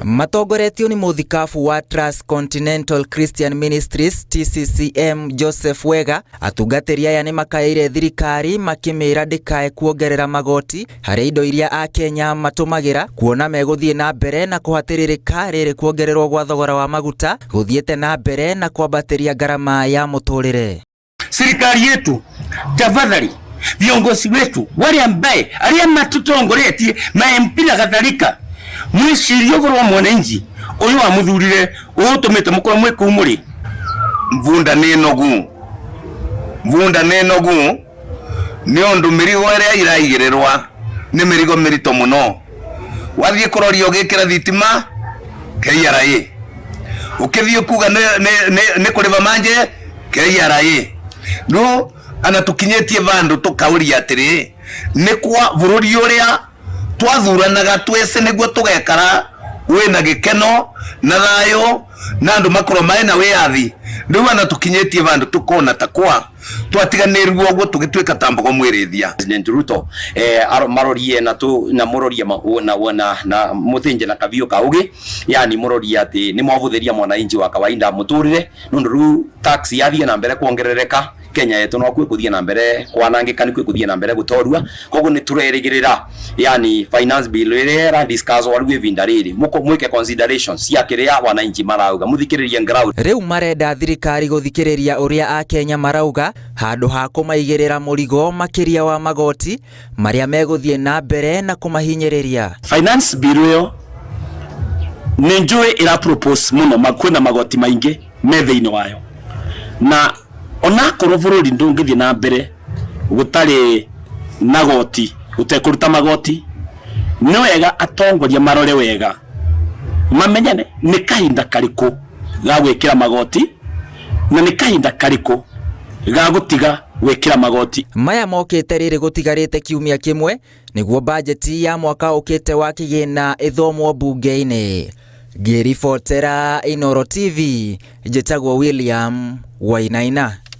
Matongoretio nĩ mũthikabu wa Transcontinental Christian Ministries TCCM Joseph Wega, atungatĩri aya nĩ makaĩire thirikari makĩmĩra ndĩkae kuongerera magoti harĩ indo iria akenya matũmagĩra, kuona megũthiĩ na mbere na kũhatĩrĩrĩka rĩrĩ kuongererwo gwa thogora wa maguta gũthiĩte na mbere na kwambatĩria ngarama ya mũtũrĩre. Serikali yetu, tafadhali, viongozi wetu wale ambaye aria matutongoretie, ma MP na kadhalika, mwicirie ũhoro wa mwananchi ũyũ wamuthurire, ũtũmĩte mũkorwo mwĩ kũu mũrĩ. Bunda nĩ nogu, bunda nĩ nogu nĩ ũndũ mĩrigo ĩrĩa iraigĩrĩrwa nĩ mĩrigo mĩritũ mũno. Wathiĩ kũroria ũgĩkĩra thitima KRA, ũkĩthiĩ kuga nĩ kũrĩba manje KRA, no ana tũkinyĩtie vandũ tũkauria atĩrĩ, nĩ kwa bũrũri ũrĩa twathuranaga twese nĩguo tũgekara wĩna gĩkeno na thayũ na andũ makorwo marĩ na wĩyathi. Rĩu ana tũkinyĩtie vandũ tũkona ta kwa twatiganĩrwo ũguo, tũgĩtuĩka ta mbogo mwĩrĩthia. President Ruto marorie na tu na murorie na na na muthinje na kabiũ kaugi, yani murorie ati ni mwavuthiria mwananchi wa kawaida muturire, nundu riu tax yathie na mbere kuongerereka, Kenya yetu no kwi kuthie na mbere kwanangika, ni kwi kuthie na mbere gutorua. Koguo ni turerigirira, yani finance bill iria ira discuss riu ivinda riri, muko mwike considerations cia kiria wananchi marauga, muthikiririe ground. Rĩu marenda thirikari gũthikĩrĩria ũrĩa akenya marauga handũ ha kũmaigĩrĩra mũrigo makĩria wa magoti marĩa megũthiĩ na mbere na kũmahinyĩrĩria. Finance bill ĩyo nĩ njũĩ ĩra propose mũno kwĩna magoti maingĩ me thĩinĩ wayo, na onakorwo bũrũri ndũngĩthiĩ na mbere gũtarĩ na goti, gũtekũruta magoti, nĩ wega atongoria marore wega, mamenyane nĩ kahinda karĩkũ ga gwĩkĩra magoti na nĩ kahinda karĩkũ ga gũtiga gwĩkĩra magoti. Maya mokĩte rĩrĩ gũtigarĩte kiumia kĩmwe nĩguo bajeti ya mwaka ũkĩte wa kĩgĩna ĩthomwo mbunge-inĩ. Ngĩribotera Inooro TV, njĩtagwo William Wainaina.